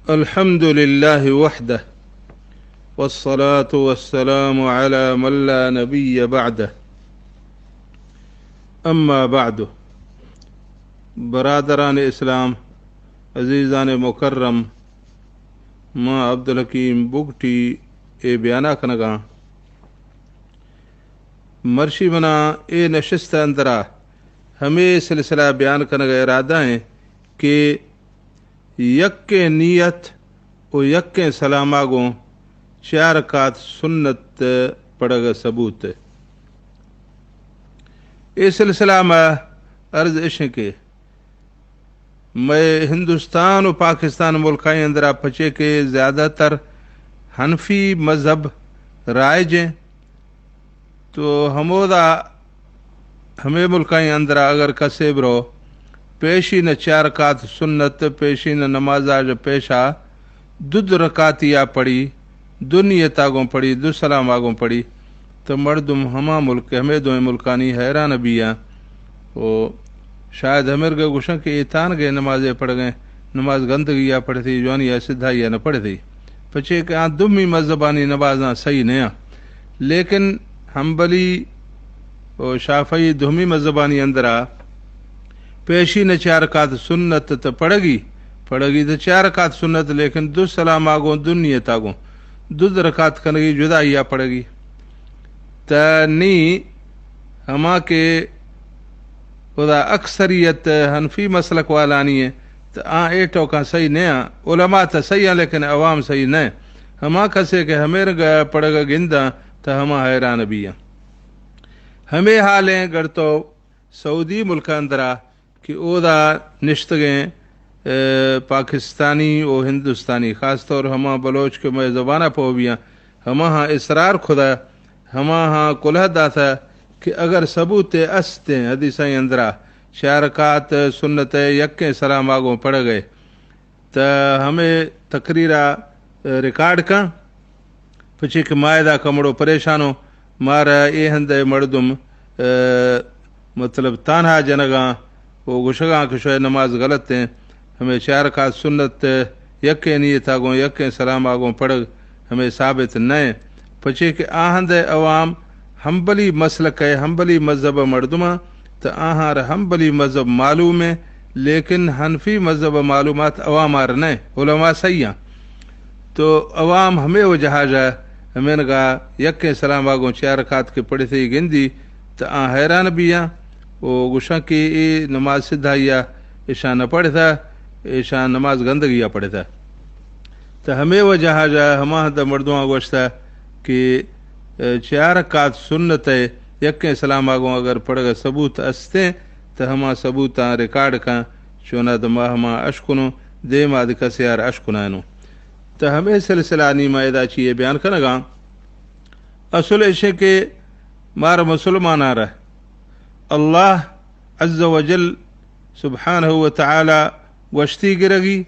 الحمد لله وحده، والصلاة والسلام على من لا نبي بعده. أما بعد، برادران اسلام، عزیزان مکرم، ما عبدالحکیم بگٹی اے بیانا کنگاں۔ مرشی منا اے نشست اندرا ہمے سلسلہ بیان کنگ ء ارادہ ہیں کہ یکیں نیت و یکیں سلاما گوں چار رکعت سنت پڑھگ ء ثبوت۔ اے سلسلہ ما عرض اش کہ مئے ہندوستان و پاکستان ملکانی اندرا پچے کہ زیادہ تر حنفی مذہب رائج ہیں، تو ہمودا ہمے ملکانی اندرا اگر کسے برو پیشی نہ چار رکعت سنت، پیشی نہ نمازا ژ پیشا دو دو رکعتیا پڑھی، دو نیتا گوں پڑھی، دو سلاما گوں پڑھی، تو مردم ہما ملک، ہمے دوئیں ملکانی حیران بیاں۔ و شاید ہمرگہ گوشاں کہ اے تانگے نمازے پڑھگیں، نماز گندگیا پڑھتی، جوانیا سدھائیا نہ پڑھتی۔ پچے کہ آ دومی مذہبانی نمازاں صحیح نیاں۔ لیکن حنبلی و شافعی دومی مذہبانی اندرا پیشی نہ چار رکعت سنت تو پڑھگی، پڑھگی تو چار رکعت سنت، لیکن دو سلاما گوں، دو نیتا گوں، دو رکعت کنگی، جدائیا پڑھگی۔ تا نی ہما کہ ادا اکثریت حنفی مسلک والانی ہیں، تا آ اے ٹوکاں صحیح نیاں۔ علماء تا صحیح ہیں، لیکن عوام صحیح نہ۔ ہما کسے کہ ہمے رنگ پڑھگا گنداں، تا ہما حیران بیاں۔ ہمے حال ہیں گر تو سعودی ملک اندرا کہ اودا نشتگیں، اے، پاکستانی و ہندوستانی، خاص طور ہما بلوچ کہ مئے زبانا پوہ بیاں، ہماہاں اصرار کھدا، ہماہاں کلہ داتا کہ اگر ثبوت استیں حدیثانی اندرا چار رکعت سنت یکیں سلاما گوں پڑھگئے، تا ہمے تقریرا ریکارڈ کن، پچے کہ ما ادا کمڑو پریشانوں، مارا اے ہندے مردم، اے، مطلب تانہا جنگاں و گوشگاں کہ شوئے نماز غلط ہیں، ہمے چار رکعت سنت یکیں نیتا گوں یکیں سلاما گوں پڑھگ ہمے ثابت نہ۔ پچے کہ آ ہندے عوام حنبلی مسلک ء، حنبلی مذہب ء مردماں، تو آہاں را حنبلی مذہب معلوم ہے، لیکن حنفی مذہب ء معلومات عوام آر نہ، علماء صحیح آں۔ تو عوام ہمے وجہ ء ہمینگا یکیں سلام آگوں چار رکعت کے پڑھتے گندی، تو آ حیران بیاں و گوشاں کہ اے نماز سدھائی ء ایشاں نہ پڑھتا، ایشاں نماز گندگی ء پڑھتا۔ تو ہمے وجہ ء ہما ہند مردماں گوشتا کہ، اے، چار رکعت سنت ء یکیں سلام آگوں اگر پڑھگ ء ثبوت استیں، تو ہما ثبوتاں ریکارڈ کن، چونا دما ہما اشکنوں، دیم آد کسے آر اشکنائنوں۔ تو ہمے سلسلہ نی ما ادا چی اے بیان کنگاں۔ اصل ایشیں کہ مارا مسلماناں را اللہ عز و جل سبحانہ و تعالی گوشتی گرگی،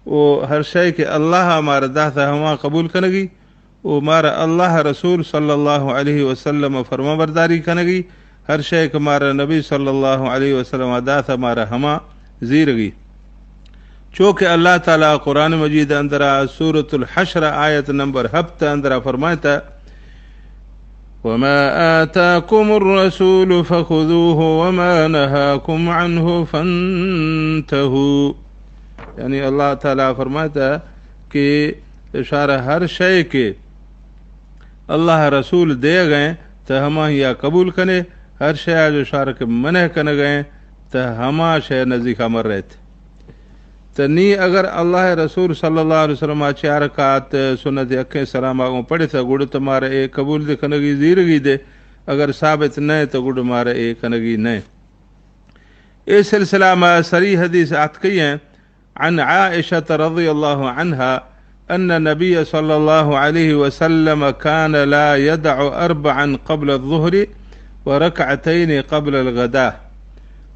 و ہر شے کہ اللہ مارا داتا ہما قبول کنگی، و مارا اللہ رسول صلی اللہ علیہ وسلم فرما برداری کنگی، ہر شے کہ مارا نبی صلی اللہ علیہ وسلم داتا مارا ہما زیرگی۔ چو کہ اللہ تعالی قرآن مجید اندرا سورۃ الحشر آیت نمبر ہفت اندرا فرمائتا، وما آتاكم الرسول فخذوه وما نهاكم عنه فانتهوا۔ یعنی اللہ تعالی فرمائتا کہ اشارہ ہر شے کہ اللہ رسول دے گئے تو ہماہیا قبول کنے، ہر شے آ جو اشارہ کہ منع کنے گئے تو ہما شے نزیکا مر رہت۔ تو نی اگر اللہ رسول صلی اللہ علیہ وسلم چار رکعت سنت یکیں سلام آگوں پڑھتا گڑ تو مارا اے قبول دے کنگی زیرگی دے، اگر ثابت نہ تو گڑ مارا اے کنگی نہ۔ اے سلسلہ ما سری حدیث آتکئی ہیں۔ عن عائشة رضي الله عنها أن النبي صلى الله عليه وسلم كان لا يدع أربعا قبل الظهر وركعتين قبل الغداة.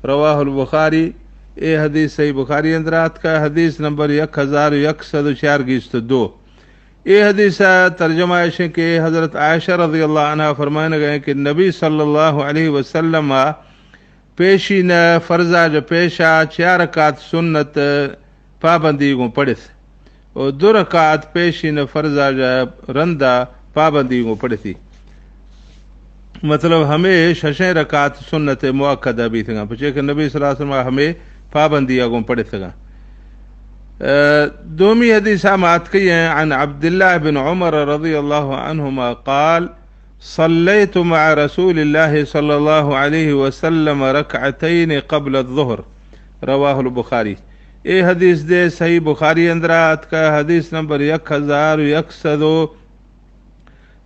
رواه البخاري۔ اے حدیث صحیح بخاری اندر آتکا، حدیث نمبر یک ہزار یک سد و چار گیست و دو۔ اے حدیث ء ترجمہ ایشیں کہ حضرت عائشہ رضی اللہ عنہا فرمائنگ ء کہ نبی صلی اللہ علیہ وسلم ء پیشی نہ فرضا جو پیشا چار رکعت سنت پابندی گوں پڑھت۔ و دو رکعت پیشین فرضا جا رندا پابندی گوں پڑتی۔ مطلب، ہمے ششیں رکعت سنت مؤکدہ بیتگاں، پچے کہ نبی صلی اللہ علیہ وسلم ہمے پابندی گوں پڑتگاں۔ اے، دومی حدیث ہم آتکی ہیں، عن عبداللہ بن عمر رضی اللہ عنہما قال، صليت مع رسول الله صلى الله عليه وسلم ركعتين قبل الظهر، رواه البخاري۔ اے حدیث دے صحیح بخاری اندرا آتکا، حدیث نمبر یک ہزار و یک سد و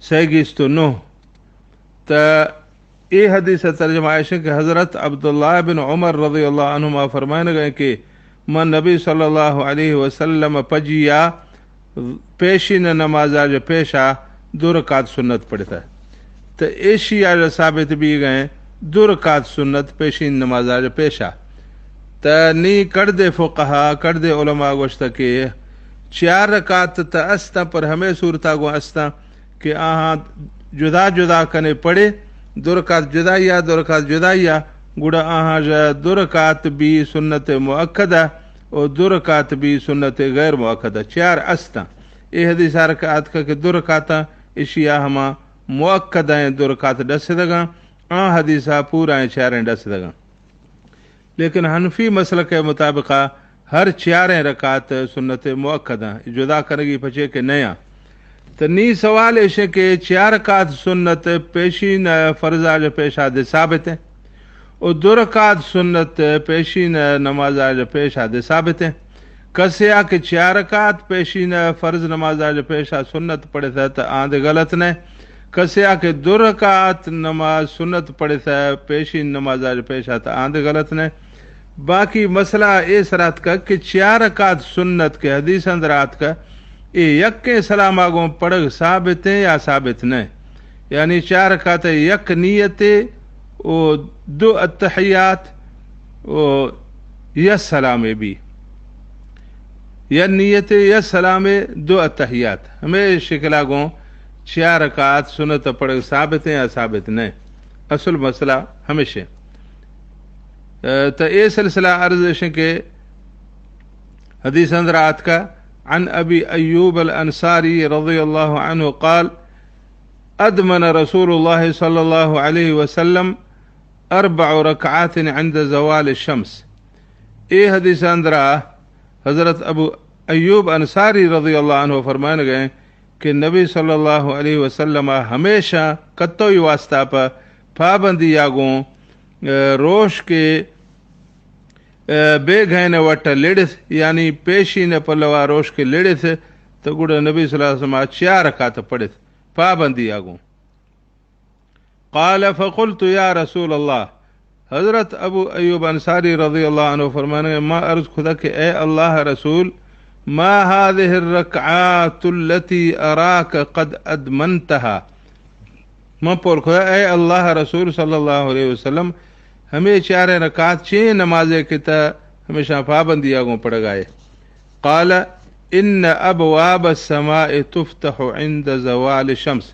سیگیست و نو۔ تا اے حدیث ترجمہ ایش کہ حضرت عبداللہ بن عمر رضی اللہ عنہما فرمائنگا کہ من نبی صلی اللہ علیہ وسلم پجیا پیشین نمازا جا پیشا دو رکعت سنت پڑھتا۔ تو ایشی آ جا ثابت بیگئے دو رکعت سنت پیشین نمازا جا پیشا۔ تو نی کڑدے فقہا، کڑدے علماء گوشتا کہ چیار رکعت تا استا، پر ہمے صورتا گوں استا کہ آہاں جدا جدا کنے پڑے، دو رکعت جدائیا، دو رکعت جدائیا، گڑا آہاں جا دو رکعت بی سنت مؤکدہ و دو رکعت بی سنت غیر مؤکدہ، چیار استاں۔ اے حدیث آ رکعت کا کہ دو رکعتاں، اشیا ہما مؤکدہ ہیں دو رکعت ڈس دگاں، آ حدیثا پورا ہیں چیاریں ڈس دگاں۔ لیکن حنفی مسلک مطابقا ہر چیاریں رکعت سنت مؤکداں، جدا کنگی پچے کہ نیاں۔ تو نی سوال ایشیں کہ چیار رکعت سنت پیشین فرضا جا پیشا دے ثابت ہیں و دو رکعت سنت پیشین نمازا جا پیشا دے ثابت ہیں۔ کسے آ کہ چیار رکعت پیشین فرض نمازا جا پیشا سنت پڑھتا تو آن دے غلط نہ۔ کسے آ کہ دو رکعت نماز سنت پڑھتا پیشین نمازا جا پیشا تو آن دے غلط نہ۔ باقی مسئلہ اے سر آتکا کہ چیار رکعت سنت کہ حدیث اندر آتکا، اے یکیں سلام آگوں پڑھگ ثابت ہیں یا ثابت نہ؟ یعنی چیار رکعت یک نیت و دو التحیات و یک سلام بی، یک نیت یک سلام دو التحیات، ہمے شکلا گوں چیار رکعت سنت پڑھگ ثابت ہیں یا ثابت نہ؟ اصل مسئلہ ہمیشہ۔ اے، تو اے سلسلہ عرض ایشیں کہ حدیث اندر آتکا، عن ابی ایوب الانصاری رضی اللہ عنہ قال، ادمن رسول اللہ صلی اللہ علیہ وسلم اربع رکعات عند زوال الشمس۔ اے حدیث اندرا حضرت ابو ایوب انصاری رضی اللہ عنہ فرمائنگئے کہ نبی صلی اللہ علیہ وسلم ہمیشہ کتوئی واسطہ پہ پابندی آگوں، اے، روش کے، اے، بے گھین وٹ لڑث، یعنی پیشین پلوا روش کے لڑث، تو گڑا نبی صلی اللہ علیہ وسلم چیار رکعت پڑھث پابندی آگوں۔ قال فقلت یا رسول اللہ، حضرت ابو ایوب انصاری رضی اللہ عنہ فرمانے، ما عرض کھدا کہ اے اللہ رسول، ما هذه الركعات التي أراك قد أدمنتها؟ من پول کھدا، اے اللہ رسول صلی اللہ علیہ وسلم، ہمے چاریں رکعت چیں نمازے کہ تا ہمیشہ پابندی آگوں پڑھگائے؟ قال ان ابواب السماء تفتح عند زوال الشمس۔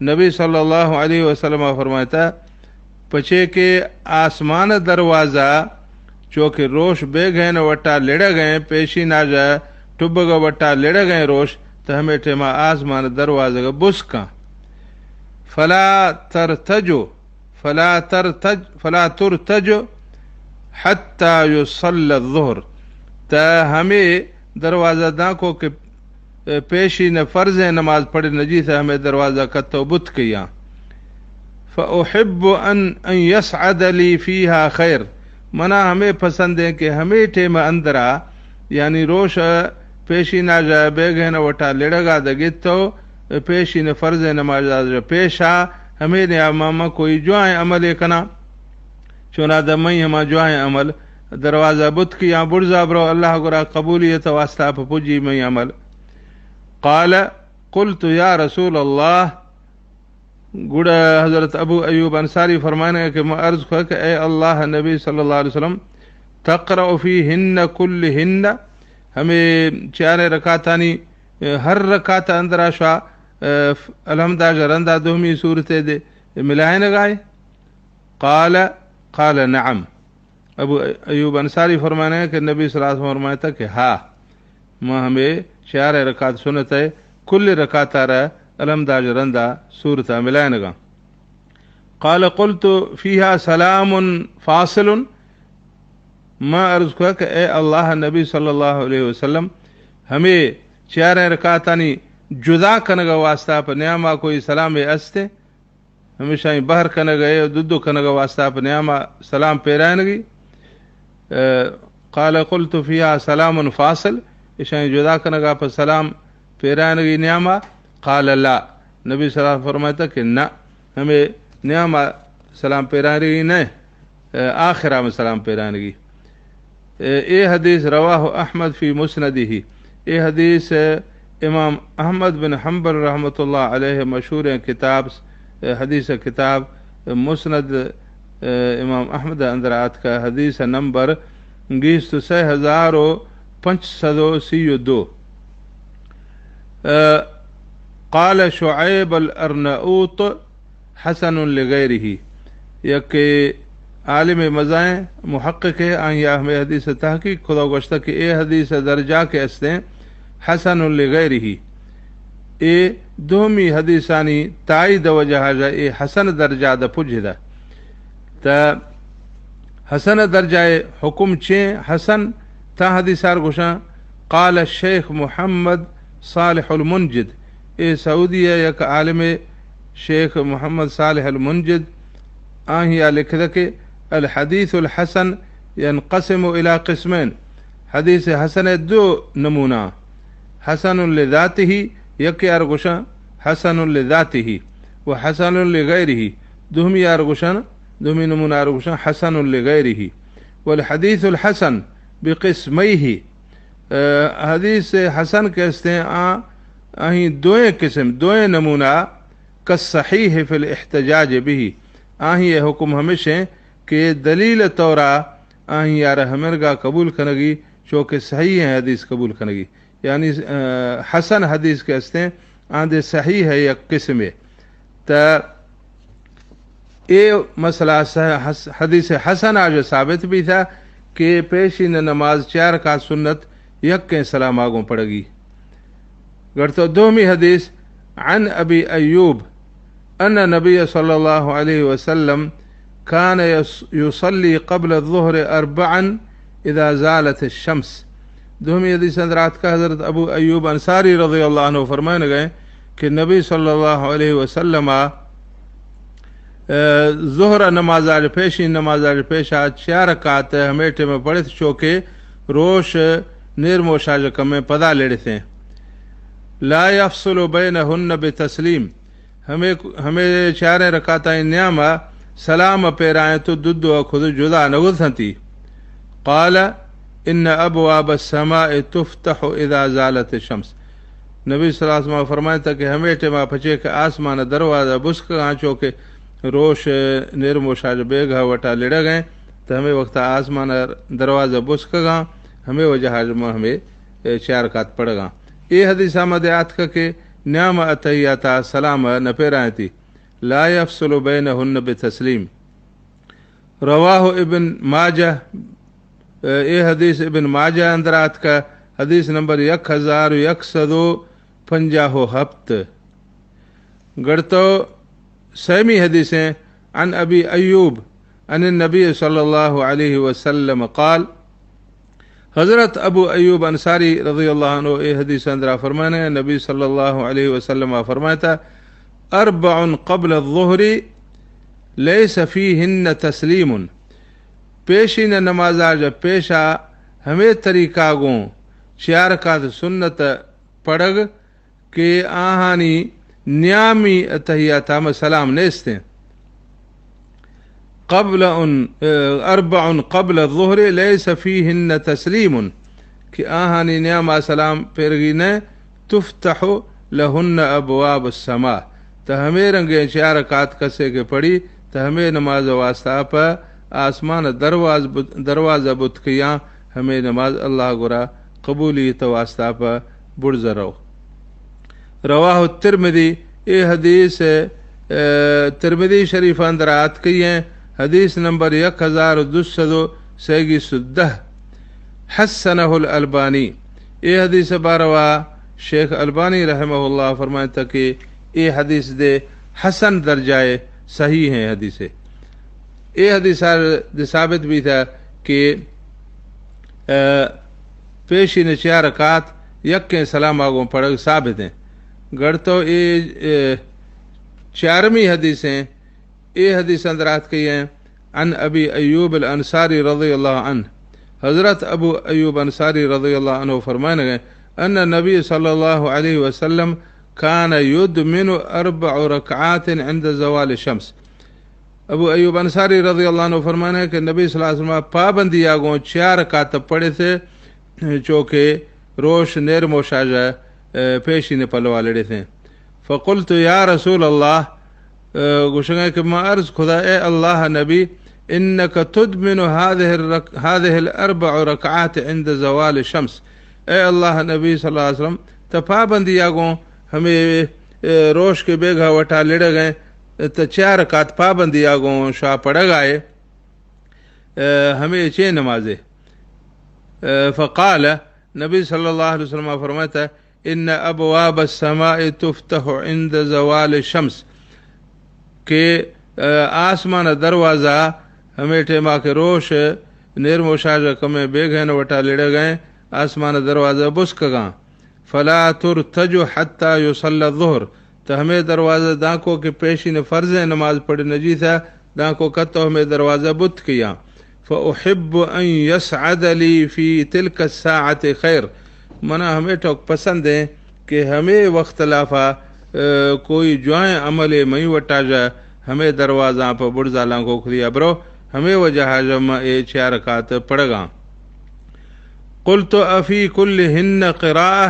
نبی صلی اللہ علیہ وسلم فرمائتا، پچے کہ آسمان دروازہ چوکہ روش بے گھین وٹا لڑگئے، پیشین آجا ٹبگ وٹا لڑگئے روش، تو ہمے ٹیما آسمان دروازہ بسکاں۔ فلا ترتجو فلا ترتج، فلا ترتج حتى يصلى الظهر۔ تا ہمے دروازہ داں کو کہ پیشین فرض نماز پڑھ نجی، تا ہمے دروازہ کتو بت کیاں۔ فأحب أن، أن يصعد لي فيها خير۔ منا ہمے پسند ہیں کہ ہمے ٹیم اندرا، یعنی روش پیشین آجا بے گھین وٹا لڑگا دگتو، پیشین فرض نماز آجا پیشا، ہمے نیاما ما کوئی جوائیں عملے کناں۔ چونا دمئی ہما جوائیں عمل دروازہ بت کیاں، برزا برو اللہ گرا قبولیت واسطہ پہ پجی مئی عمل۔ قال قلت یا رسول اللہ، گڑا حضرت ابو ایوب انصاری فرمانے کہ ما عرض کھا کہ اے اللہ نبی صلی اللہ علیہ وسلم، تقرأ فیہن کلہن، ہمے چاریں رکعتانی، اے، ہر رکعت اندرا شا، اے، الحمد آجا رندا دومی صورت دے ملائنگائے؟ قال، قال نعم۔ ابو ایوب انصاری فرمانے کہ نبی صلی اللہ علیہ وسلم فرمائتا کہ ہا، ما ہمے چیاریں رکعت سنت ء کل رکعت ء را الحمد ء رندا سورت ء ملائینگاں۔ قال قلت فيها سلام فاصل، ما عرض کت کہ اے اللہ نبی صلی اللہ علیہ وسلم، ہمے چیاریں رکعتانی جدا کنگ ء واسطہ پہ نیاما کوئی سلامے استے؟ ہمیشانی بہر کنگ ء دو دو کنگ ء واسطہ پہ نیاما سلام پیرائنگی۔ اے، قال قلت فيها سلام فاصل، ایشانی جدا کنگ ء پہ سلام پیرائنگی نیاما؟ قال لا، نبی صلی اللہ علیہ وسلم فرمائتا کہ نہ، ہمے نیاما سلام پیرائنگی نہ، اے، آخرا میں سلام پیرائنگی۔ اے، اے حدیث رواه احمد في مسنده، اے حدیث، اے، امام احمد بن حنبل رحمۃ اللہ علیہ مشہوریں کتاب، اے، حدیث کتاب مسند، اے، امام احمد اندر آتکا، حدیث نمبر گیست و سہ ہزار و پنچ سد و سی و دو۔ اے، قال شعیب الارناؤط حسن لغیرہ، یک عالم مزائیں محقق ہے، آئی ہمیں حدیث تحقیق خدا گوشتا کہ اے حدیث درجہ کے استیں حسن لغیرہ، اے دومی حدیثانی تائید وجہ جا اے حسن درجہ دا پجدا۔ تا حسن درجہ حکم چیں؟ حسن تا حدیثار گوشاں، قال الشیخ محمد صالح المنجد، اے سعودی ء یک عالم شیخ محمد صالح المنجد، آہیا لکھتا کہ الحدیث الحسن ينقسم الى قسمين، حدیث حسن ء دو نمونہ، حسن لذاته، یکے آر گوشاں حسن لذاته، و حسن لغیره، دومی آر گوشاں، دومی نمونہ آر گوشاں حسن لغیره۔ والحدیث الحسن بقسمیه، اے، حدیث حسن کہ استیں آ، آہی دوئیں قسم، دوئیں نمونہ، کالصحیح فی الاحتجاج به، آہی حکم ہمیشیں کہ دلیل طورا آہی آر ہمرگا قبول کنگی، چوکہ صحیح ہیں حدیث قبول کنگی۔ یعنی، اے، حسن حدیث کہ استیں، آندے صحیح ہے یک قسمے۔ تا اے مسئلہ سہ-، حس-، حدیث حسن آج ثابت بھی تھا کہ پیشین نماز چار کا سنت یکیں سلام آگوں پڑگی۔ گڑتو دومی حدیث، عن ابی ایوب ان نبی صلی اللہ علیہ وسلم كان يص-، يصلي قبل الظهر أربعا إذا زالت الشمس۔ دومی حدیث اندر آتکا حضرت ابو ایوب انصاری رضی اللہ عنہ فرمائنگے کہ نبی صلی اللہ علیہ وسلم، اے، ظہر نماز آج پیشی نماز آج پیشا چار رکعت ہمے ٹیم پڑھت چوکہ روش نیرموشا ج کمیں پدا لڑتیں۔ لا يفصل بينهن بتسليم، ہمے، ہمے چاریں رکعتانی نیاما سلام پیرائیں تو دو دو خود جدا نہ گوتھنتی۔ قال ان ابواب السماء تفتح اذا زالت الشمس۔ نبی صلی اللہ علیہ وسلم فرمائتا کہ ہمے ٹیما پچے کہ آسمان دروازہ بسکگاں، چوکہ روش نیرموشا ج بیگہ وٹا لڑگیں، تو ہمے وقت آسمان دروازہ بسکگاں، ہمے وجہ ج ما ہمے چار رکعت پڑگاں۔ اے حدیث آمد آتکا کہ نیام اتحیاتا سلام نہ پیرائیں تی، لا يفصل بينهن بتسليم۔ رواه ابن ماجه، اے حدیث ابن ماجه اندر آتکا، حدیث نمبر یک ہزار و یک سد و پنجاہ و ہپت۔ گڑتو سیمی حدیثیں، عن ابی ایوب عن النبی صلی اللہ علیہ وسلم قال، حضرت ابو ایوب انصاری رضی اللہ عنہ اے حدیث اندرا فرمانے، نبی صلی اللہ علیہ وسلم آ فرماتا، اربع قبل الظہر لیس فیہن تسلیم، پیشین نمازا ج پیشا ہمے طریقہ گوں چیار رکعت سنت پڑگ کہ آہانی نیامی اتحیاتا ما سلام نیستیں۔ قبل ان، اربع قبل الظہر لیس فیہن تسلیم، کہ آہانی نیاما سلام پیرگی نہ، تفتح لہن ابواب السماء، تہ ہمے رنگیں چیار رکعت کسے کہ پڑی، تہ ہمے نماز واسطہ پہ آسمان دروازہ بت-، دروازہ بتکیاں، ہمے نماز اللہ گورا قبولیت واسطہ پہ برز رو۔ رواه الترمذی، اے حدیث، اے، ترمذی شریف اندر آتکئی ہیں، حدیث نمبر یک ہزار دو سد و سیگی سدہ۔ حسنہ الالبانی، اے حدیث باروا شیخ البانی رحمہ اللہ فرمائتا کہ اے حدیث دے حسن درجہ اے، صحیح ایں حدیث اے۔ اے حدیث آ دے ثابت بیتا کہ، آ، پیشی نے چار رکعت یکیں سلام آگوں پڑھگ ثابت ایں۔ گڑتو اے، اے، چارمی حدیث ایں۔ اے حدیث اندر آتکئی ایں، عن ابی ایوب الانصاری رضی اللہ عنہ۔ حضرت ابو ایوب انصاری رضی اللہ عنہ فرمائنگ ایں، ان النبی صلی اللہ علیہ وسلم کان یدمن اربع رکعات عند زوال الشمس۔ ابو ایوب انصاری رضی اللہ عنہ فرمائنگ ایں کہ نبی صلی اللہ علیہ وسلم پابندی آگوں چار رکعت پڑھے تھے، چوکہ روش نیر موشاجہ، اے، پیشی نے پلوا لڑے تھے۔ فقلت یا رسول اللہ، اے، گوشگا کہ ما عرض کتا، اے اللہ نبی، انک تدمن هذه الرك-، هذه الاربع رکعات عند زوال الشمس۔ اے اللہ نبی صلی اللہ علیہ وسلم، تا پابندی آگوں ہمیں، اے، روش کے بیگھا وٹا لڑگ ایں، تا چار رکعت پابندی آگوں شا پڑھگ آئے، اے، ہمیں چے نمازے؟ اے، فقال، نبی صلی اللہ علیہ وسلم فرماتا، ان ابواب السماء تفتح عند زوال الشمس، کہ، آ، آسمان دروازہ ہمیں ٹیما کہ روش نیر موشاج کمیں بیگھین وٹا لڑگ ایں، آسمان دروازہ بسکگاں۔ فلا ترتج حتى يصلى الظهر، تو ہمیں دروازہ دانکو کہ پیشی نے فرض نماز پڑھ نجی تھا، دانکو کتو ہمیں دروازہ بت کیاں۔ فأحب أن يصعد لي في تلك الساعة خير۔ منا ہمیں ٹوک پسند ایں کہ ہمیں وقت لافا، اے، کوئی جوائیں عمل مئی وٹا جا، ہمیں دروازہ پہ بڑزالاں کو کھلیا برو، ہمیں وجہ جا ما اے چار رکعت پڑھگاں۔ قلت أفي كلهن قراءة؟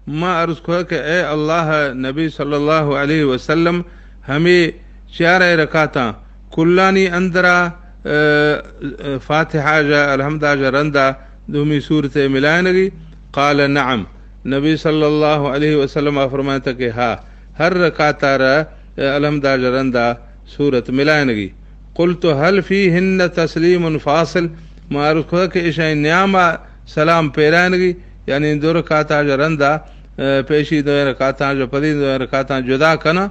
ما عرض کھو کہ اے اللہ نبی صلی اللہ علیہ وسلم، ہمیں چارے رکعتاں کلانی اندرا، اے، اے، فاتحہ جا الحمدہ جا رندا دومی سورت ملائنگی؟ قال نعم۔ نبی صلی اللہ علیہ وسلم فرمائتا کہ ہا، ہر رکعتا را، اے، الحمدہ جا رندا سورت ملائنگی۔ قلت هل فيهن تسليم فاصل؟ ما عرض کھو کہ اشاں نیاما سلام پیرائنگی، یعنی دو رکعتاں جا رندا، اے، پیشی دو رکعتاں جا پدی دو رکعتاں جدا کنا؟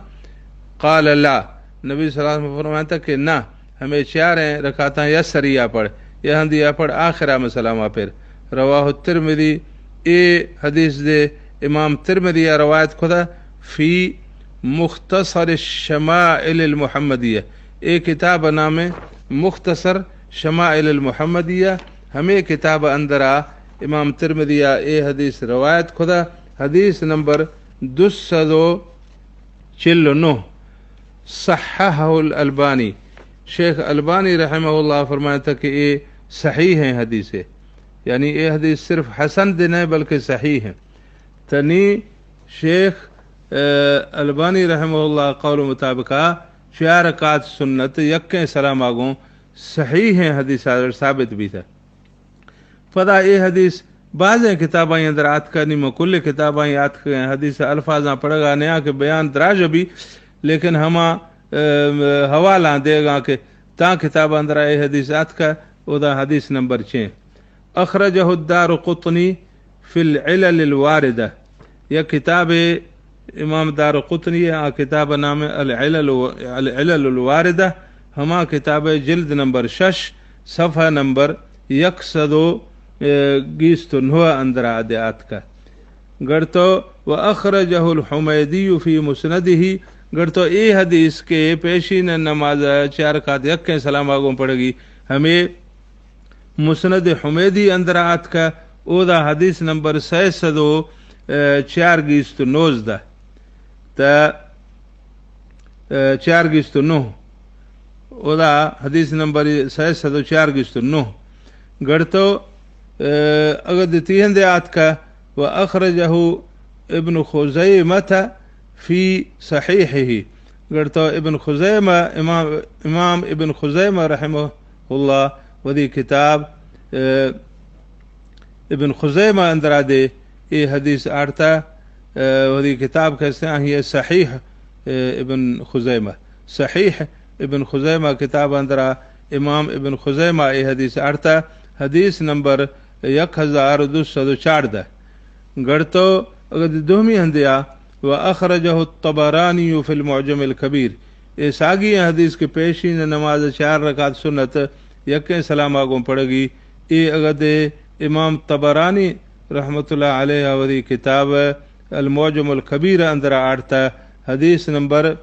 قال لا۔ نبی صلی اللہ علیہ وسلم فرمائتا کہ نہ، ہمیں چاریں رکعتاں یا سریا پڑھ، یا ہندیا پڑھ، آخرا میں سلاما پیر۔ رواه الترمذي، اے حدیث دے امام ترمذی روایت کھدا، فی مختصر الشمائل المحمدیہ۔ اے کتاب نام مختصر شمائل المحمدیہ۔ ہمیں کتاب اندرا امام ترمذی اے حدیث روایت کھدا، حدیث نمبر دو سد و چل و نو۔ صححہ الالبانی، شیخ البانی رحمہ اللہ فرمائتا کہ اے صحیح ایں حدیث اے، یعنی اے حدیث صرف حسن دے نہ بلکہ صحیح ایں۔ تنی شیخ، اے، البانی رحمہ اللہ قول مطابقا چار رکعت سنت یکیں سلام آگوں صحیح ایں حدیث ثابت بیتا۔ پدا اے حدیث بازیں کتابانی اندر آتکا، نی من کل کتابانی آتکا، حدیث الفاظاں پڑھگا نیا کہ بیان دراج بی، لیکن ہما، اے، حوالاں دیگا کہ تاں کتاب اندرا اے حدیث آتکا، اودا حدیث نمبر چیں۔ اخرجہ الدارقطنی فی العلل الواردہ۔ یک کتاب امام دارقطنی، آ کتاب نام العلل، العلل الواردہ، ہما کتاب جلد نمبر شش، صفحہ نمبر یک سد و، اے، گیست و نو اندرا دے آتکا۔ گڑتو و اخرجہ الحمیدی فی مسندہ، گڑتو اے حدیث کہ پیشین نماز چار رکعت یکیں سلام آگوں پڑھگی، ہمیں مسند حمیدی اندرا آتکا، اودا حدیث نمبر سئے سد و، اے، چار گیست و نوزدہ۔ تا، اے، چار گیست و نو۔ اودا حدیث نمبر سئے سد و چار گیست و نو۔ گڑتو، اے، اگر دتی ہندے آتکا، و اخرجہ ابن خزیمہ فی صحیحہ۔ گڑتو ابن خزیمہ، امام، امام ابن خزیمہ رحمہ اللہ وثی کتاب، اے، ابن خزیمہ اندرا دے اے حدیث آڑتا، اے، وثی کتاب کستے آہی صحیح، اے، ابن خزیمہ۔ صحیح ابن خزیمہ کتاب اندرا امام ابن خزیمہ اے حدیث آڑتا، حدیث نمبر یک ہزار دو سد و چاردہ۔ گڑتو اگدے دومی ہندے آ، و اخرجہ الطبرانی فی المعجم الکبیر۔ اے ساگی حدیث کہ پیشین نماز چار رکعت سنت یکیں سلام آگوں پڑگی، اے اگدے امام طبرانی رحمت اللہ علیہ وری کتاب المعجم الکبیر اندرا آڑتا، حدیث نمبر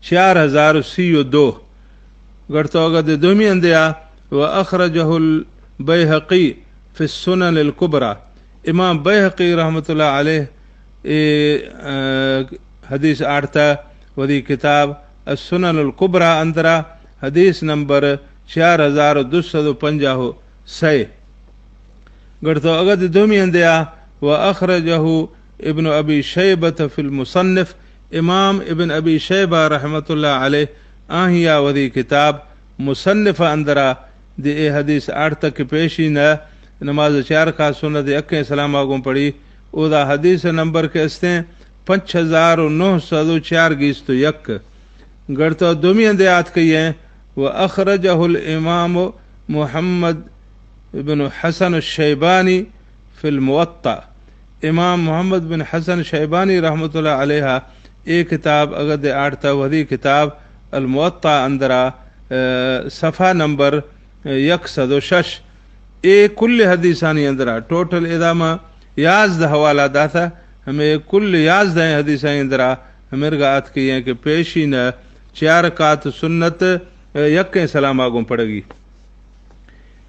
چار ہزار و سی و دو۔ گڑتو اگدے دومی ہندے آ، و اخرجہ البیہقی فی السنن الکبری۔ امام بیہقی رحمت اللہ علیہ اے، آ، حدیث آڑتا وری کتاب السنن الکبری اندرا، حدیث نمبر چار ہزار دو سد و پنجاہ و سئے۔ گڑتو اگدے دومی ہندے آ، و اخرجہ ابن ابی شیبہ فی المصنف، امام ابن ابی شیبہ رحمت اللہ علیہ آہیا وری کتاب مصنف اندرا دی اے حدیث آڑتک کہ پیشین نماز چار کا سنت یکیں سلام آگوں پڑی، اودا حدیث نمبر کہ استیں پنچ ہزار و نو سد و چار گیست و یک۔ گڑتو دومی ہندے آتکئی ایں، و اخرجہ الامام محمد بن حسن الشیبانی فی الموطا۔ امام محمد بن حسن شیبانی رحمت اللہ علیہ اے کتاب اگدے آڑتا وری کتاب الموطا اندرا، آ، صفحہ نمبر یک سد و شش۔ اے کل حدیثانی اندرا ٹوٹل ادا ما یازدہ حوالہ داتا، ہمے کل یازدہ حدیثانی اندرا ہمرگا آتکئی ایں کہ پیشین چار رکعت سنت یکیں سلام آگوں پڑگی۔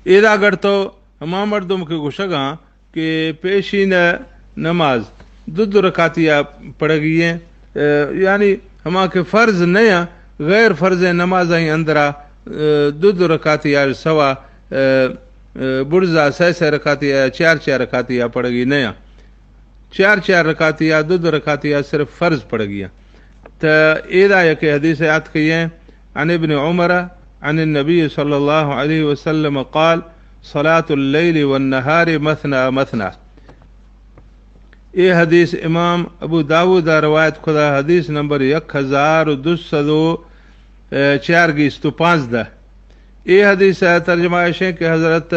ادا گڑتو ہما مردم کہ گوشگاں کہ پیشین نماز دو دو رکعتیا پڑگی ایں، آ، یعنی ہما کہ فرض نیا، غیر فرض نمازانی اندرا، آ، دو دو رکعتیا سوا، آ، آ، برزا سئے سئے رکعتیا، چار چار رکعتیا پڑگی نیا۔ چار چار رکعتیا، دو دو رکعتیا صرف فرض پڑگی ایں۔ تا ایدا یک حدیث آتکئی ایں، عن ابن عمر عن النبی صلی اللہ علیہ وسلم قال، صلاة اللیل والنہار مثنی مثنی۔ اے حدیث امام ابو داؤد ء روایت کتہ، حدیث نمبر یک ہزار و دو سد و چار گیست و پانزدہ۔ اے حدیث ء ترجمہ ایشیں کہ حضرت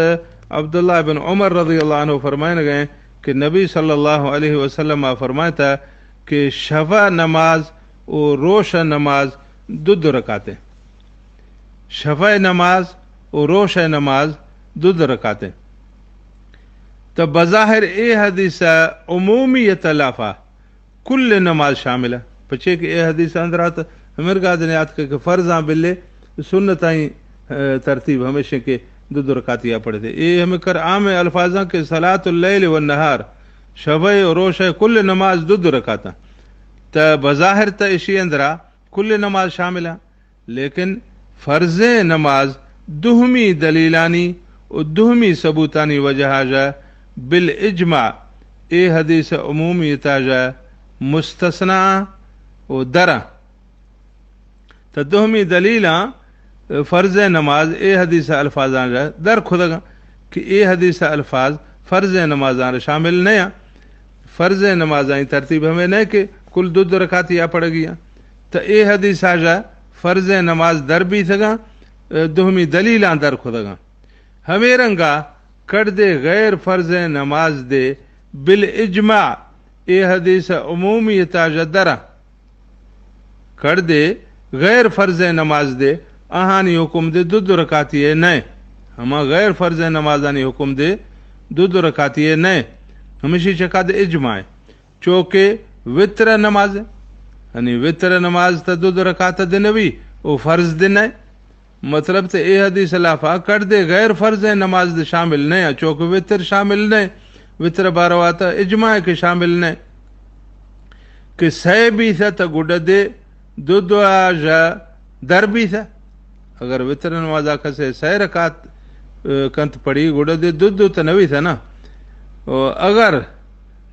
عبداللہ بن عمر رضی اللہ عنہ فرمائنگ ء کہ نبی صلی اللہ علیہ وسلم ء فرمائتا کہ شفع نماز و روش نماز دو دو رکعتیں۔ شفع نماز و روش نماز دو دو رکعتیں۔ تو بظاہر اے حدیث ء عمومیت ء لافا کل نماز شامل ہے، پچے کہ اے حدیث اندرا تو ہمرگا دنے آتکہ کہ فرضاں بلے سنتائیں، آ، ترتیب ہمیشیں کہ دو دو رکعتیا پڑھتے۔ اے ہمیں کر عام الفاظاں کہ صلاة اللیل والنہار، شفع و روش کل نماز دو دو رکعتاں۔ تو بظاہر تو اشی اندرا کل نماز شامل ہیں۔ لیکن فرضیں نماز دومی دلیلانی و دومی ثبوتانی وجہا جا بالاجماع اے حدیث عمومیتا جا مستثنی و درا۔ تا دومی دلیلاں فرضیں نماز اے حدیث الفاظاں جا در کھدگاں کہ اے حدیث الفاظ فرضیں نمازاں را شامل نیا۔ فرضیں نمازانی ترتیب ہمیں نئے کہ کل دو دو رکعتیا پڑھگی ہیں۔ تو اے حدیث آجا فرضیں نماز در بیتگاں، دومی دلیلاں در کھدگاں۔ ہمیں رنگا کڑدے غیر فرضیں نماز دے بالاجماع اے حدیث عمومیتا جا درا۔ کڑدے غیر فرضیں نماز دے، آہانی حکم دے دو دو رکعتی اے نئے۔ ہما غیر فرضیں نمازانی حکم دے دو دو رکعتی اے نئے۔ ہمیشی چکا دے اجماع اے۔ چوکہ وتر نماز اے۔ یعنی وتر نماز تا دو دو رکعت دے نوی، او فرض دے نئے۔ مطلب تے اے حدیث لافا کڑدے غیر فرضیں نماز دے شامل نئے، چوکہ وتر شامل نئے، وتر باروا تا اجماع کہ شامل نئے۔ کہ سئے بیثہ تا گڈا دے دو دعا جا در بیثہ۔ اگر وتر نمازا کسے سئے رکعت، اے، کنت پڑھی گڈا دے دو دو تا نویثہ نا۔ او اگر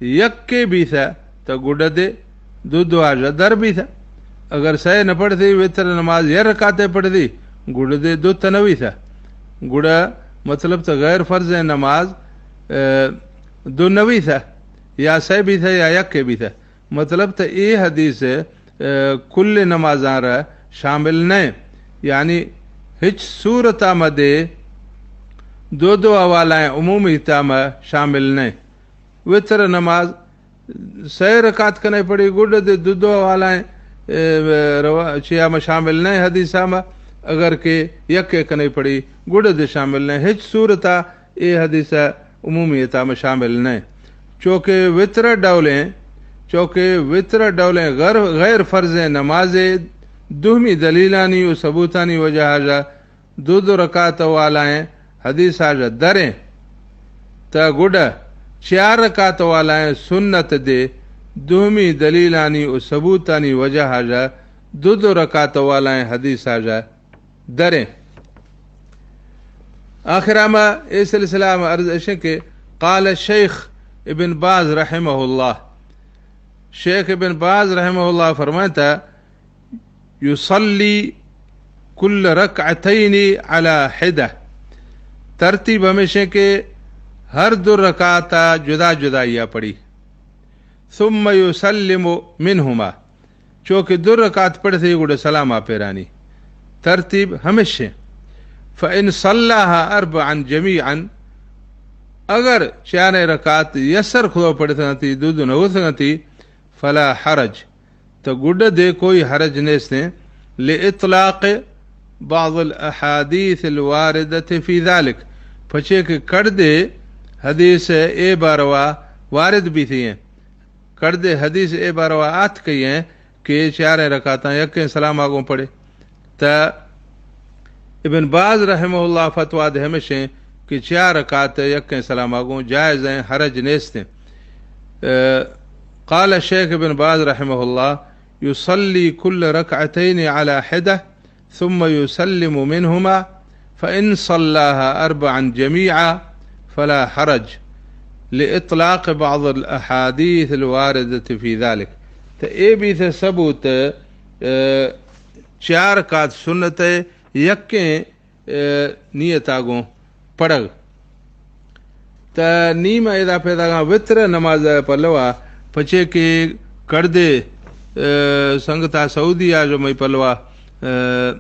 یکے بیثہ تا گڈا دے دو دعا جا در بیثہ۔ اگر سئے نہ پڑھتی، وتر نماز یا رکعتے پڑھتی، گڈا دے دو تا نویثہ۔ گڈا مطلب تا غیر فرضیں نماز، اے، دو نویثہ، یا سئے بیثہ یا یکے بیثہ۔ مطلب تا اے حدیث، اے، کل نمازاں را شامل نئے۔ یعنی ہچ صورتا مدے دو دو حوالائیں عمومیتا ما شامل نئے۔ وتر نماز سئے رکعت کنئے پڑی، گڈ دے دو دو والائیں، اے، روا-، چیا ما شامل نئے حدیثا ما، اگر کہ یکے کنئے پڑی، گڈ دے شامل نئے۔ ہچ صورتا اے حدیث عمومیتا ما شامل نئے۔ چوکہ وتر ڈولیں، چوکہ وتر ڈولیں غیر، غیر فرضیں نمازے دوہمی دلیلانی و ثبوتانی وجہا جا دو دو رکعت والائیں حدیثا جا دریں، تہ گڈا چیار رکعت والائیں سنت دے دوہمی دلیلانی و ثبوتانی وجہا جا دو دو رکعت والائیں حدیثا جا دریں۔ آخرا ما اے سلسلہ ما عرض اشیں کہ قال شیخ ابن باز رحمہ اللہ، شیخ ابن باز رحمہ اللہ فرمائتا، یصلی کل رکعتین علی حدہ، ترتیب ہمیشیں کہ ہر دو رکعتا جدا جدائیا پڑی، ثم یسلم منہما، چوکہ دو رکعت پڑھتے گڑا سلاما پیرانی، ترتیب ہمیشیں۔ فإن صلاها أربعا جميعا، اگر چاریں رکعت یسر خدا پڑھتگنتی، دو دو نہ ہوتگنتی، فلا حرج، تو گڈ دے کوئی حرج نیستیں، لإطلاق بعض الأحاديث الواردة في ذلك، پچے کہ کڑدے حدیث اے باروا وارد بیتیں، کڑدے حدیث اے باروا آتکئیں کہ چاریں رکعتاں یکیں سلاما گوں پڑھے۔ تا ابن باز رحمہ اللہ فتویٰ دے ہمیشیں کہ چار رکعت یکیں سلاما گوں جائز ایں، حرج نیستیں۔ اے، قال الشيخ ابن باز رحمه الله: يصلي كل ركعتين على حدة ثم يسلم منهما، فإن صلاها أربعا جميعا فلا حرج، لإطلاق بعض الأحاديث الواردة في ذلك۔ تو اے بیت ثبوت، اے، چار رکعت سنت ءِ یکیں، اے، نیتا گوں پڑگ۔ تا نی ما ادا پیداگاں وتر نماز ءِ پلوا، پچے کہ کڑدے، اے، سنگتا سعودی آ جو مئی پلوا، اے،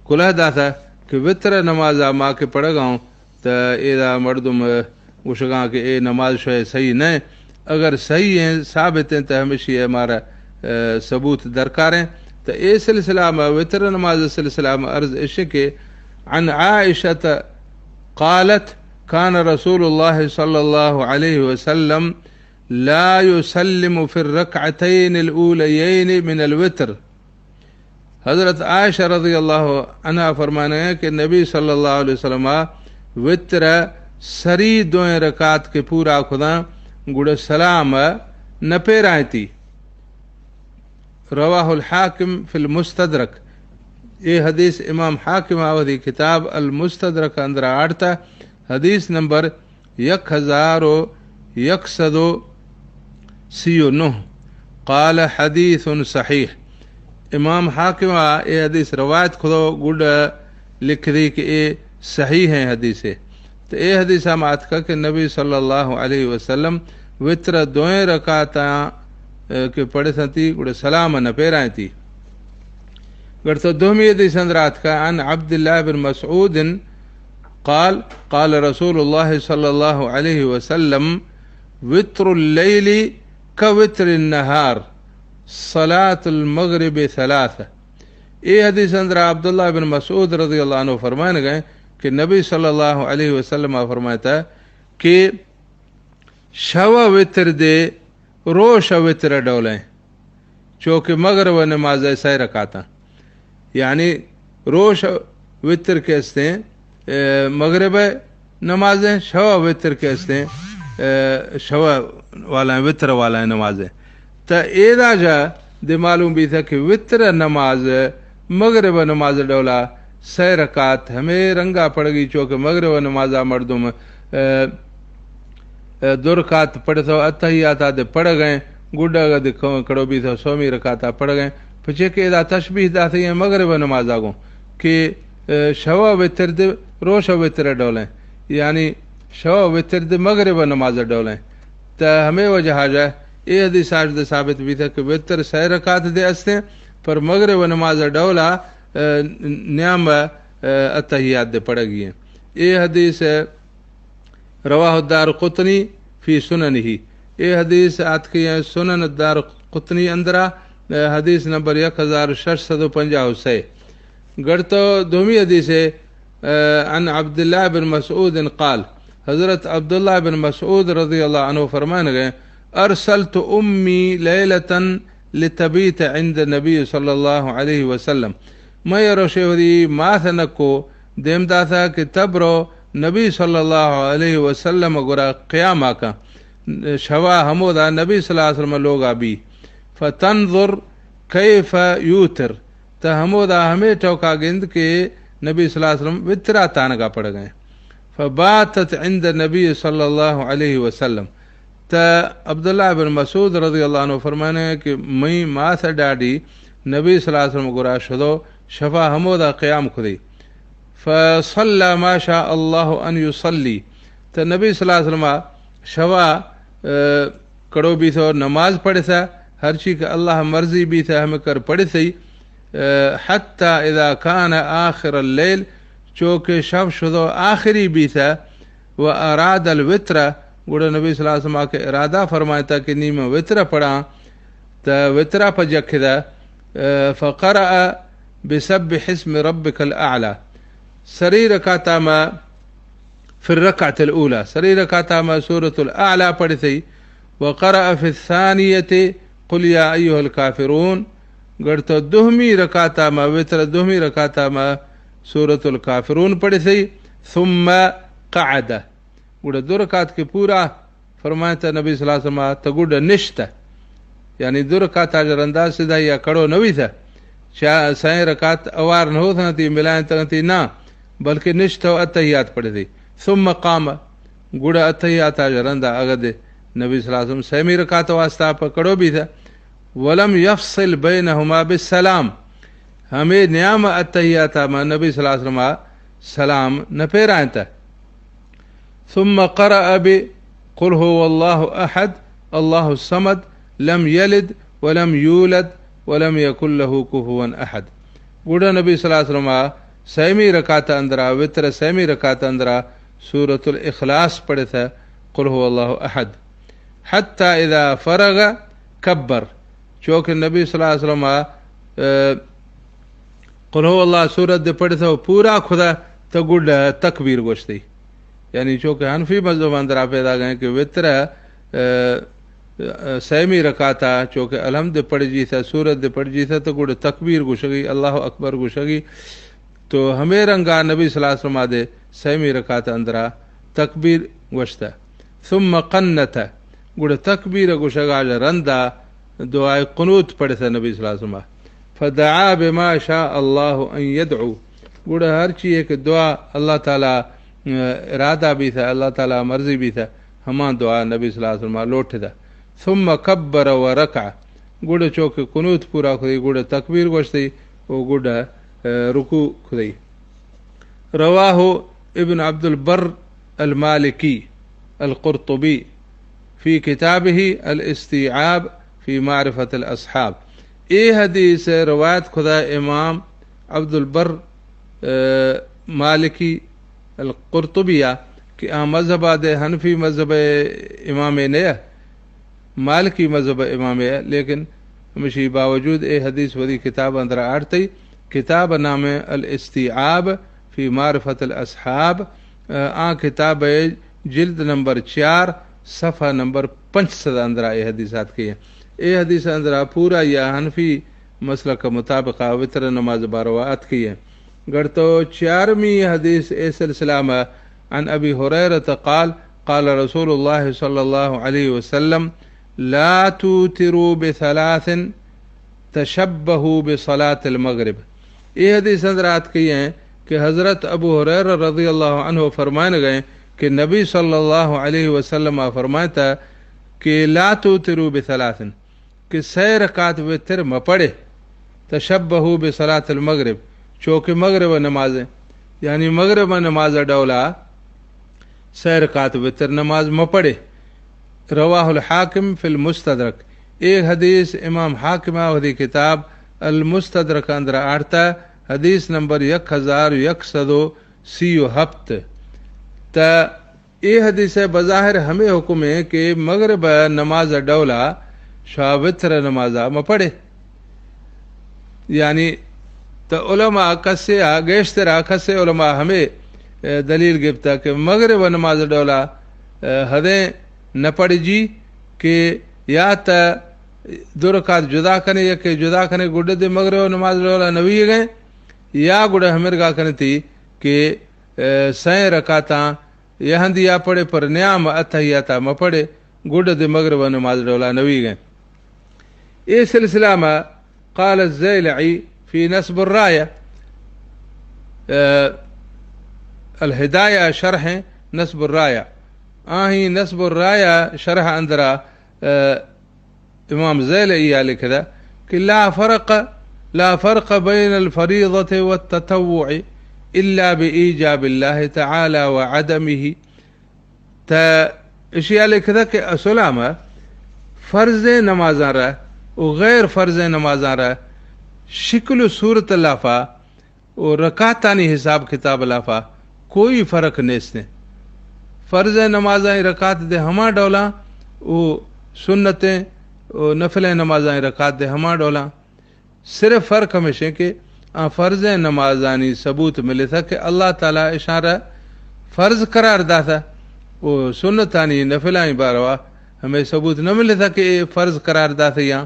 کلہ داتا کہ وتر نماز ءَ ما کہ پڑگاؤں، تا ادا مردم گوشگاں کہ اے نماز شوئے صحیح نہ۔ اگر صحیح ایں، ثابت ایں، تا ہمیشی ءِ مارا، اے، ثبوت درکار ایں۔ تا اے سلسلہ ما، وتر نماز سلسلہ ما عرض اش کہ عن عائشة قالت: كان رسول الله صلى الله عليه وسلم لا يسلم في الركعتين الأوليين من الوتر۔ حضرت عائشہ رضی اللہ عنہا فرمانگ ءَ کہ نبی صلی اللہ علیہ وسلم ءَ وتر ءِ سری دوئیں رکعت کہ پورا کھداں، گڑا سلام نہ پیرائینتی۔ رواه الحاكم في المستدرك۔ اے حدیث امام حاکم ءَ وتی کتاب المستدرک اندر آڑتا، حدیث نمبر یک ہزار و یک سد و سی و نہ۔ قال: حدیث صحیح۔ امام حاکم ءَ اے حدیث روایت کھدو، گڈ لکھ دی کہ اے صحیح ایں حدیثے۔ تو اے حدیث ہم آتکا کہ نبی صلی اللہ علیہ وسلم وتر دوئیں رکعتاں، اے، کہ پڑھتنتی، گڑا سلام نہ پیرائینتی۔ گڑا تو دومی حدیث اندر آتکا، عن عبد الله بن مسعود قال: قال رسول الله صلى الله عليه وسلم: وتر الليل كوتر النهار، صلاة المغرب ثلاثة۔ اے حدیث اندر عبداللہ بن مسعود رضی اللہ عنہ فرمائنگ ءَ کہ نبی صلی اللہ علیہ وسلم ءَ فرمائتا کہ شو وتر دے روش وتر ڈولیں، چوکہ مغرب نماز ءِ سئے رکعتاں۔ یعنی روش وتر کہ استیں، اے، مغرب نمازیں، شو وتر کہ استیں، اے، شو والائیں، وتر والائیں نمازیں۔ تا ایدا جا دے معلوم بیتا کہ وتر نماز مغرب نماز ڈولا سئے رکعت ہمے رنگا پڑگی، چوکہ مغرب نمازا مردم، اے، اے، دو رکعت پڑھتو، اتحیاتا دے پڑگیں، گڈا دے ک-، کڑو بیتو، سومی رکعتا پڑگیں۔ پچے کہ ادا تشبیہ داتے ہیں مغرب نمازا گوں کہ، اے، شوا وتر دے روش وتر ڈولیں، یعنی شوا وتر دے مغرب نماز ڈولیں۔ تا ہمے وجہ جا اے حدیث آج دے ثابت بیتا کہ وتر سئے رکعت دے استیں، پر مغرب نماز ڈولا، اے، نیام، اے، اتحیات دے پڑگی ہیں۔ اے حدیث، اے، رواه الدارقطني في سننه۔ اے حدیث آتکگیں سنن دار قطنی اندرا، اے، حدیث نمبر یک ہزار شش سد و پنجاہ و سے۔ گڑتو دومی حدیث ہے، اے، عن عبداللہ بن مسعود قال، حضرت عبداللہ بن مسعود رضی اللہ عنہ فرمائنگے، ارسلت امی لیلة لتبیت عند النبی صلی اللہ علیہ وسلم۔ من یروشے وتی مات نکو دیم داتا کہ تبرو نبی صلی اللہ علیہ وسلم گورا قیام آکا، شوا ہمودا نبی صلی اللہ علیہ وسلم لوگا بی، فتنظر کیف یوتر، تا ہمودا ہمے ٹوکا گند کہ نبی صلی اللہ علیہ وسلم وترا تانگا پڑ گئے۔ فباتت عند النبی صلی اللہ علیہ وسلم۔ تا عبداللہ بن مسعود رضی اللہ عنہ فرمانے کہ مئی ماس ڈاڈی نبی صلی اللہ علیہ وسلم گورا شدو، شفا ہمودا قیام کدی۔ فصلی ما شاء اللہ ان یصلی۔ تا نبی صلی اللہ علیہ وسلم شوا، اے، کڑو بیثو نماز پڑھثا، ہرچی کہ اللہ مرضی بیثا ہمیں کر پڑھثی۔ اے، حتی اذا کان آخر اللیل، چو کہ شف شدو آخری بیثا، و اراد الوتر، گڑا نبی صلی اللہ علیہ وسلم کہ ارادہ فرمائتا کہ نی من وتر پڑھاں، تا وترا پہ جکھدا، اے، فقرأ بسبح اسم ربک الاعلی۔ سری رکعتا ما فی الرکعۃ الاولی، سری رکعتا ما سورۃ الاعلی پڑھثی، وقرأ فی الثانیۃ قل یا ایھا الکافرون، گڑتو دومی رکعتا ما وتر، دومی رکعتا ما سورۃ الکافرون پڑھثی، ثم قعد، گڑا دو رکعت کہ پورا فرمائتا نبی صلی اللہ علیہ وسلم تا گڈا نشتا۔ یعنی دو رکعت آج رندا سدھا یا کڑو نوی تھا۔ چا سائیں رکعت اوار نہ ہوتا تی ملائیں تغتی نا، بلکہ نشتا و اتحیات پڑھثی۔ ثم قام، گڑا اتحیات آج رندا اگد نبی صلی اللہ علیہ وسلم سیمی رکعت واسطہ پہ کڑو بیثا۔ ولم یفصل بینہما بالسلام، ہمیں نیام اتحیاتا ما نبی صلی اللہ علیہ وسلم سلام نہ پیرائیں تا۔ ثم قرأ بقل هو الله أحد، الله الصمد، لم يلد ولم يولد ولم يكن له كفوا أحد۔ گڑا نبی صلی اللہ علیہ وسلم سیمی رکعت اندرا، وتر سیمی رکعت اندرا سورۃ الاخلاص پڑھثا، قل هو الله أحد۔ حتی اذا فرغ کبر، چو کہ نبی صلی اللہ علیہ وسلم، اے، قل هو اللہ سورت دے پڑھثا و پورا کھدا تا گڈا تکبیر گوشتی۔ یعنی چو کہ حنفی مذہب اندرا پیدا گئے کہ وتر، اے، اے، سیمی رکعتا چو کہ الحمد دے پڑھ جیثا، سورت دے پڑھ جیثا تا گڈا تکبیر گوشگی، اللہ اکبر گوشگی۔ تو ہمے رنگا نبی صلی اللہ علیہ وسلم دے سیمی رکعت اندرا تکبیر گوشتا۔ ثم قنت، گڑا تکبیر گوشگا رندا دعائے قنوت پڑھتا نبی صلی اللہ علیہ وسلم۔ فدعا بما شاء اللہ ان یدعو، گڑا ہر چیئے کہ دعا اللہ تعالی، اے، ارادہ بیثا، اللہ تعالی مرضی بیثا، ہما دعا نبی صلی اللہ علیہ وسلم لوٹتا۔ ثم کبر و رکع، گڑا چو کہ قنوت پورا کھدی، گڑا تکبیر گوشتی و گڑا، اے، رکوع کھدی۔ رواه ابن عبد البر المالكي القرطبي في كتابه الاستيعاب في معرفة الأصحاب۔ اے حدیث روایت کھدا امام عبد البر، اے، مالکی القرطبی ءَ کہ آ مذہب ءَ دے حنفی مذہب ءِ امامے نہ، مالکی مذہب ءِ امامے، لیکن ہمشی باوجود اے حدیث وتی کتاب اندر آڑتئی۔ کتاب نام الاستیعاب فی معرفت الاصحاب، آ کتاب جلد نمبر چار، صفحہ نمبر پنچ سد اندرا اے حدیث آتکی ہیں۔ اے حدیث اندرا پورا یا حنفی مسلک مطابقہ وتر نماز باروا آتکی ہیں۔ گڑتو چارمی حدیث اے سلسلہ ما عن ابی ہریرہ قال، قال رسول اللہ صلی اللہ علیہ وسلم، لا توتروا بثلاث تشبہوا بصلاة المغرب۔ اے حدیث اندر آتکی ہیں کہ حضرت ابو ہریرہ رضی اللہ عنہ فرمائن گئے کہ نبی صلی اللہ علیہ وسلم آ فرمائتا کہ لا توتروا بثلاث، کہ سئے رکعت وتر مہ پڑھے، تشبہوا بصلاة المغرب، چوکہ مغرب نماز ہیں، یعنی مغرب نماز ڈولا سئے رکعت وتر نماز مہ پڑھے۔ رواہ الحاکم فی المستدرک، اے حدیث امام حاکم ءَ وتی کتاب المستدرک اندر آڑتا، حدیث نمبر یک ہزار یک سد و سی و ہپت۔ تا اے حدیث ء بظاہر ہمے حکم ایں کہ مغرب ء نماز ء ڈولا شہ وتر ء نماز ء مہ پڑھے۔ یعنی، تو علماء کسے آ، گیشتر آ کسے علماء ہمے، اے، دلیل گپتا کہ مغرب ء نماز ء ڈولا، اے، ہدیں نہ پڑھجی کہ یا تا دو رکعت جدا کنے، یکے جدا کنے، گڈ دے مغرب ء نماز ء ڈولا نوی گئے، یا گڈ ہمرگا کنتی کہ، اے، سئیں رکعتاں یہ ہندی آ پڑھے پر نیام اتحیاتا مہ پڑھے، گڈ دے مغرب نماز ڈولا نوی گئے۔ اے سلسلہ ما قال الزیلعی فی نصب الرایہ، اے، الہدایہ شرح نصب الرایہ، آہی نصب الرایہ شرح اندرا، اے، امام زیلعی آ لکھدا کہ لا فرق، لا فرق بین الفریضة والتطوع الا بایجاب اللہ تعالی وعدمہ۔ تا اشی آ لکھدا کہ اصلا ما فرض نمازاں را و غیر فرض نمازاں را شکل و صورت لافا و رکعتانی حساب کتاب لافا کوئی فرق نیستیں۔ فرض نمازاں رکعت دے ہما ڈولاں و سنتیں و نفلیں نمازاں رکعت دے ہما ڈولاں۔ صرف فرق ہمیشیں کہ آ فرض نمازانی ثبوت ملتا کہ اللہ تعالی اشاں را فرض قرار داتا و سنتانی نفلانی باروا ہمیں ثبوت نہ ملتا کہ اے فرض قرار داتا یا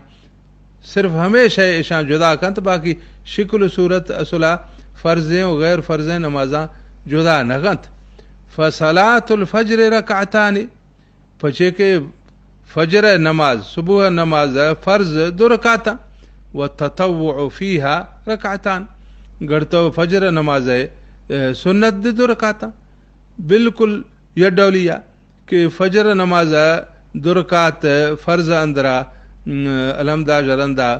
صرف ہمے شے اشاں جدا کنت، باقی شکل و صورت اصلا فرضیں و غیر فرضیں نمازاں جدا نہ کنت۔ فصلاة الفجر رکعتان، پچے کہ فجر نماز، صبح نماز فرض دو رکعتاں، و تطوع فیہا رکعتان، گڑتو فجر نماز، اے، سنت دے دو رکعتاں، بالکل یہ ڈولیا کہ فجر نماز ء دو رکعت فرض اندرا، م، الحمدا ژرندا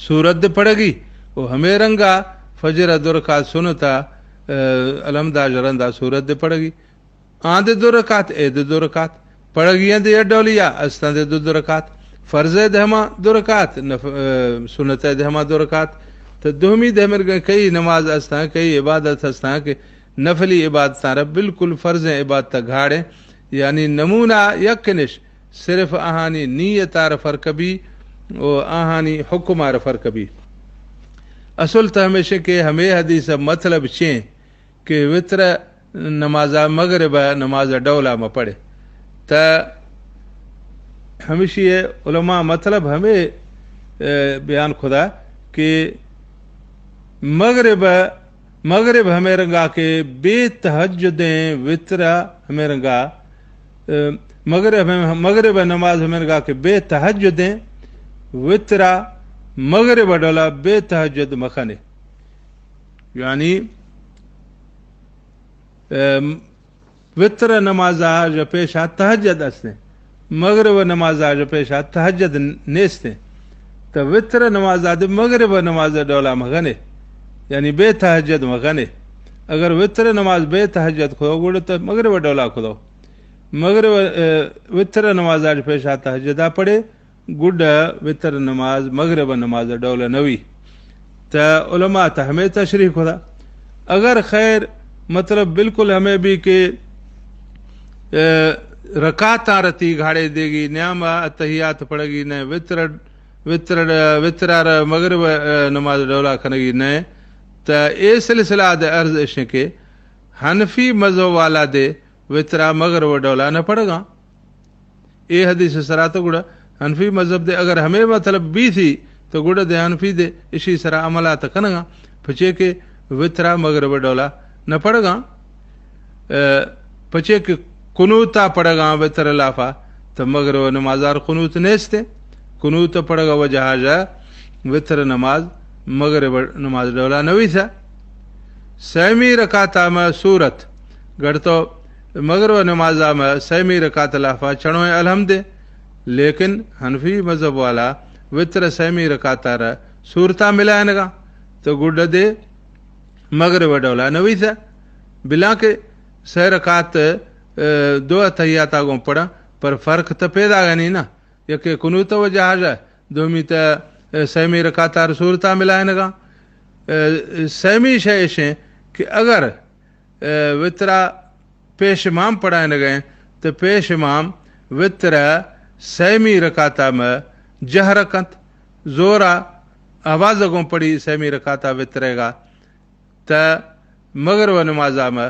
سورت دے پڑھگی و ہمے رنگا فجر ء دو رکعت سنتا، ا، الحمدا ژرندا سورت دے پڑھگی۔ آن دے دو رکعت، اے دے دو رکعت۔ پڑھگی آن دے یہ ڈولیا، استان دے دو دو رکعت۔ فرض دے ہما دو رکعت، نف-، ا، سنت دے ہما دو رکعت۔ تو دومی دے ہمرگا کئی نماز استان، کئی عبادت استان کہ نفلی عبادتاں را بالکل فرضیں عبادت گھاڑیں، یعنی نمونہ یک نش، صرف آہانی نیت آر فرق بی و آہانی حکم آر فرق بی۔ اصل تو ہمیشہ کہ ہمے حدیث مطلب چیں کہ وتر نمازا مغرب نماز ڈولا مہ پڑھے۔ تا ہمشی علماء مطلب ہمے، اے، بیان کھدا کہ مغرب، مغرب ہمے رنگا کہ بے تہجدیں، وتر ہمے رنگا، اے، مغرب، مغرب نماز ہمے رنگا کہ بے تہجدیں، وتر مغرب ڈولا بے تہجد مکنے۔ یعنی، اے، وتر نمازا ژ پیشا تہجد استیں، مغرب نمازا ژ پیشا تہجد نیستیں۔ تو وتر نمازا دے مغرب نماز ڈولا مگنے، یعنی بے تہجد مگنے۔ اگر وتر نماز بے تہجد کھدو گڑ تو مغرب ڈولا کھدو۔ مغرب، اے، وتر نمازا ژ پیشا تہجدا پڑھے، گڈ وتر نماز مغرب نماز ڈول نوی۔ تا علماء تا ہمیں تشریح کھدا۔ اگر خیر، مطلب بالکل ہمیں بھی کہ، اے، رکعتاں رتی گھاڑے دیگی، نیام اتحیات پڑھگی نئے، وتر، وتر، وتر آر مغرب، اے، نماز ڈولا کنگی نئے، تا اے سلسلہ دے عرض اشیں کہ حنفی مذہب والا دے وترا مغرب ڈولا نہ پڑھگا۔ اے حدیث سرا تو گڑا حنفی مذہب دے اگر ہمیں مطلب بیثی تو گڑا دے حنفی دے اشی سرا عملات کنگا، پچے کہ وترا مغرب ڈولا نہ پڑھگا، اے، پچے کہ قنوتا پڑھگا وتر لافا، تو مغرب نمازار قنوت نیستے۔ قنوت پڑھگا وجہ جا وتر نماز مغرب نماز ڈولا نویسا۔ سیمی رکعتا ما سورت گڑتو مغرب نمازا ما سیمی رکعت لافا چڑویں الحمد، لیکن حنفی مذہب والا وتر سیمی رکعتا را سورتا ملائنگا تو گڈ دے مغرب ڈولا نویسا۔ بلان کہ سہ رکعت، اے، دو اتحیاتا گوں پڑھا، پر فرق تو پیدا گنی نا۔ یکے قنوت وجہ جا، دومی تا، اے، سیمی رکعتا را سورتا ملائنگا۔ اے، سیمی شے اشیں کہ اگر، اے، وترا پیش امام پڑھائینگ ءَ ایں، تو پیش امام وتر ءِ سیمی رکعت ءَ مہ جہر کنت، زور ءَ آواز ءَ گوں پڑھی سیمی رکعت ءَ وتر ءِ گا۔ تہ مغرب ءِ نماز ءَ مہ،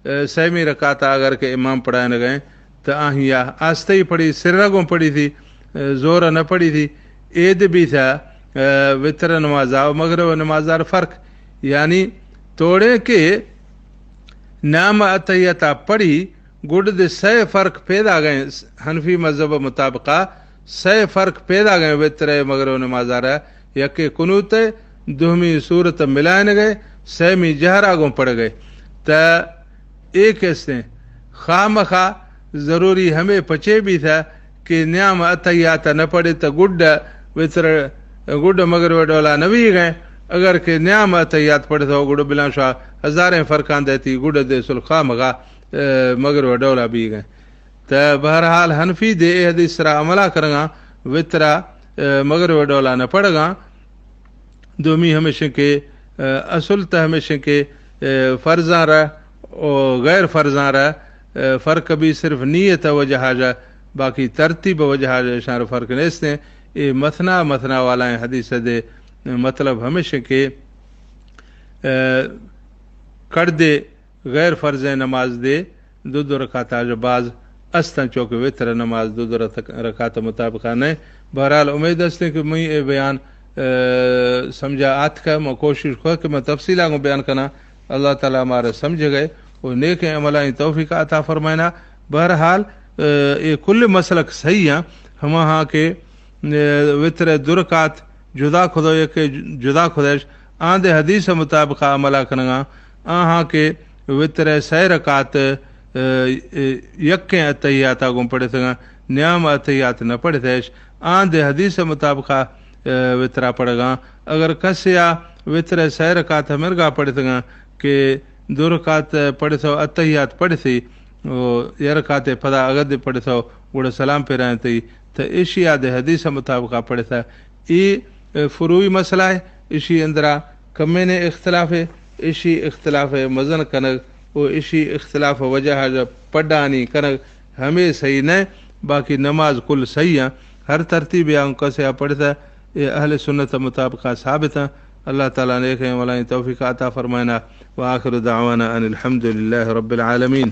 اے، سیمی رکعت ءَ اگر کہ امام پڑھائینگ ءَ ایں، تہ آہی ءَ آستئی پڑھی، سر ءَ گوں پڑھی تھی، اے، زور ءَ نہ پڑھی تھی۔ اے دے بیثہ، اے، وتر ءِ نماز ءَ و مغرب ءِ نماز ءَ را فرق، یعنی توڑے کہ نیام ءَ اتحیات ءَ پڑھی، گڈ دے سئے فرق پیداگ ایں۔ حنفی مذہب ءِ مطابق ءَ سئے فرق پیداگ ایں وتر ءِ مغرب ءِ نماز ءَ را۔ یکے قنوت ءِ، دومی سورت ءِ ملائینگ ءِ، سیمی جہر ءَ گوں پڑھگ ءِ۔ تہ اے کستیں خامخا ضروری ہمے پچے بیثہ کہ نیام ءَ اتحیات ءَ نہ پڑھے تہ گڈ ءَ وتر، گڈ ءَ مغرب ءِ ڈول ءَ نہ بیگ ایں۔ اگر کہ نیام ءَ اتحیات پڑھتہ گڈ ءَ بلاں شوا ہزاریں فرقاں دئے تھی، گڈ ءَ دے سل خامخا، اے، مغرب ءِ ڈول ءَ بیگ ایں۔ تہ بہرحال حنفی دے اے حدیث ءِ سرا عمل ءَ کنگ ءَ اں، وتر ءَ، اے، مغرب ءِ ڈول ءَ نہ پڑھگ ءَ اں۔ دومی ہمیش ایں کہ، اے، اصل تہ ہمیش ایں کہ، اے، فرضاں را و غیر فرضاں را، اے، فرق بی صرف نیت ءِ وجہ ءَ جا، باقی ترتیب ءِ وجہ ءَ جا اشاں را فرق نیست ایں۔ اے مثنی مثنی والائیں حدیث ءِ دے مطلب ہمیش ایں کہ، اے، کڑدے غیر فرضیں نماز دے دو دو رکعت ءَ جا باز استاں، چوکہ وتر ءِ نماز دو دو رت-، رکعت ءِ مطابق ءَ نہ۔ بہرحال امید است کہ منی اے بیان، اے، سمجھ ءَ آتکہ، من کوشش کت کہ من تفصیل ءَ گوں بیان کناں۔ اللہ تعالیٰ مارا سمجھگ ءِ و نیکیں عملانی توفیق عطا فرمائینا۔ بہرحال، اے، اے کل مسلک صحیح ایں، ہماہاں کہ، اے، وتر ءِ دو رکعت جدا کھدو، یکے جدا کھدش، آں دے حدیث ءِ مطابق ءَ عمل ءَ کنگ ءَ اں، آہاں کہ وتر ءِ سئے رکعت، اے، اے، یکیں اتحیات ءَ گوں پڑھتگ اں، نیام ءَ اتحیات نہ پڑھتش، آں دے حدیث ءِ مطابق ءَ، اے، وتر ءَ پڑھگ ءَ اں۔ اگر کسے ءَ وتر ءِ سئے رکعت ہمرگا پڑھتگ اں کہ دو رکعت پڑھتو اتحیات پڑھتی، و یک رکعتے پدا اگدے پڑھتو گڑا سلام پھرائینتی، تہ ایشی ءَ دے حدیث ءِ مطابق ءَ پڑھتہ۔ اے، اے، فروعی مسئلہ ایں، ایشی اندرا کمینیں اختلاف ایں، ایشی اختلاف ءَ مزن کنگ و ایشی اختلاف ءِ وجہ ءَ جا پڈانی کنگ ہمے صحیح نہ، باقی نماز کل صحیح ایں۔ ہر ترتیب ءَ اوں کسے ءَ پڑھتہ، اے اہل سنت ءِ مطابق ءَ ثابت ایں۔ اللہ تعالیٰ نیکیں عملانی توفیق عطا فرمائینا۔ وآخر دعوانا ان الحمد للہ رب العالمین۔